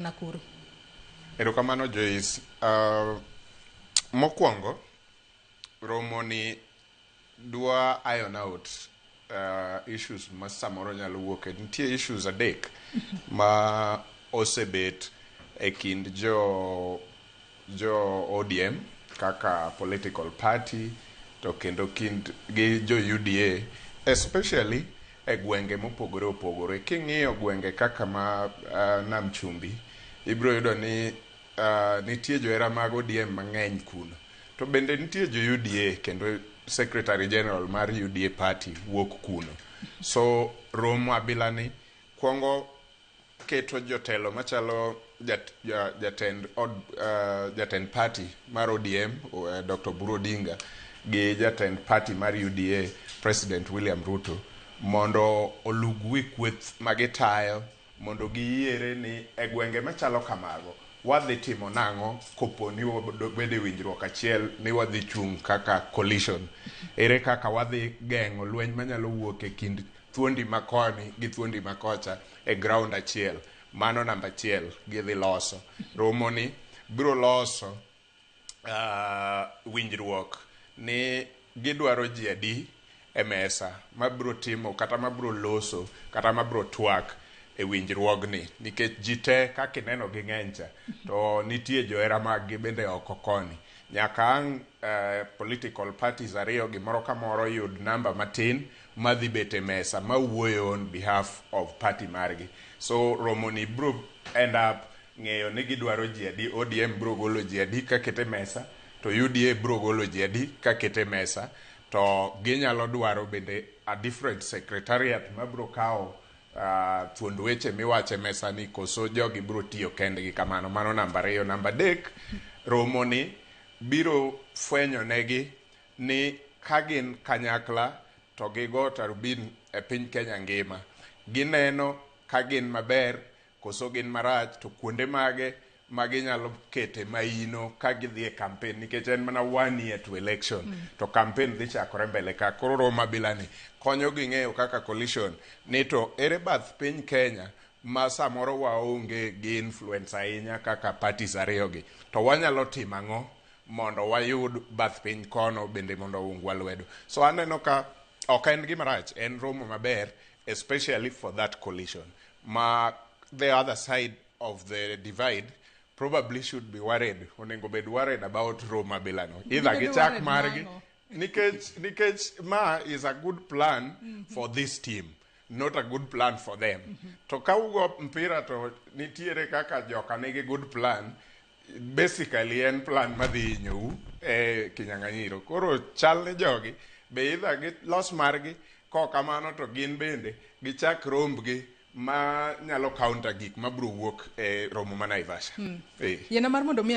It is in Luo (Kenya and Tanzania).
Nakuru. Erokamano Joyce. Mokwongo, romo ni dwa iron out issues ma samoro nyalo wuok. Nitie issues adek ma osebet e kind jo ODM kaka political party to kendo kind gi jo UDA, especially e gwenge mopogore opogore. King'iyo gwenge kaka ma Nam Chumbi, ibiro yudo ni nitie johera mag ODM mang'eny kuno. To bende nitie jo UDA, kendo Secretary General mar UDA party wuok kuno. So romo abila ni kwongo keto jotelo machalo jatend od, jatend party mar ODM, Dr. Oburu Odinga, gi jatend party mar UDA, President William Ruto, mondo olug wi kweth magitayo mondo giyiere ni e gwenge machalo kamago wadhi timo nang'o kopo ni wabedo e winjruok achiel ni wadhi chung' kaka coalition. Ere kaka wadhi geng'o lweny manyalo wuok e kind thuondi makoni gi thuondi makocha e ground achiel? Mano namba achiel. Gidhi loso romo ni biro loso winjruok ni gidwaro ji adi e mesa mabiro timo kata mabiro loso kata mabiro twak e winjruogni, nikech ji te kaka ineno gi ng'eny cha to nitie johera mag gi bende oko koni. Nyaka ang' political parties ariyo gi moro ka moro yud namba matin madhi bet e mesa mawuoyo on behalf of party margi. So romo ni biro end up ng'eyo ni gidwaro ji adi. ODM biro golo ji adi kakete mesa, to UDA biro golo ji adi kakete mesa, to ginyalo dwaro bende a different secretariat mabiro kawo thuond weche miwacho e mesa ni, koso jogi biro tiyo kendgi kamano. Mano namba ariyo. Namba adek, romo ni biro fwenyo negi ni ka gin kanyakla to gigo tarubin e piny Kenya ngima, gineno ka gin maber koso gin marach, to kuonde mage ma ginyalo kete maino ka gidhi e campaign, nikech en mana one year to election to campaign dhi chakore mbele ka. Koro romo abilani konyo gi ng'eyo kaka coalition ni to ere bath piny Kenya ma samoro waonge gi influence ahinya kaka parties ariyo gi, to wanyalo timo ang'o mondo wayud bath piny kono bende mondo oungwa lwedo. So aneno ka ok en gima rach, en romo maber, especially for that coalition. Ma the other side of the divide probably should be worried, onego bed worried about romo abilano, either Gibedo gichak worried margi nang'o? Nikech ma is a good plan for this team, not a good plan for them. To ka ugo mpira to nitiere kaka joka nigi good plan, basically en plan madhi hinyou e kinyang'anyiro. Koro chal ni jogi be either gilos margi, kok kamano to gin bende gichak rombgi ma nyalo counter gik mabiro wuok e romo ma Naivasha. Yiena mar mondo mi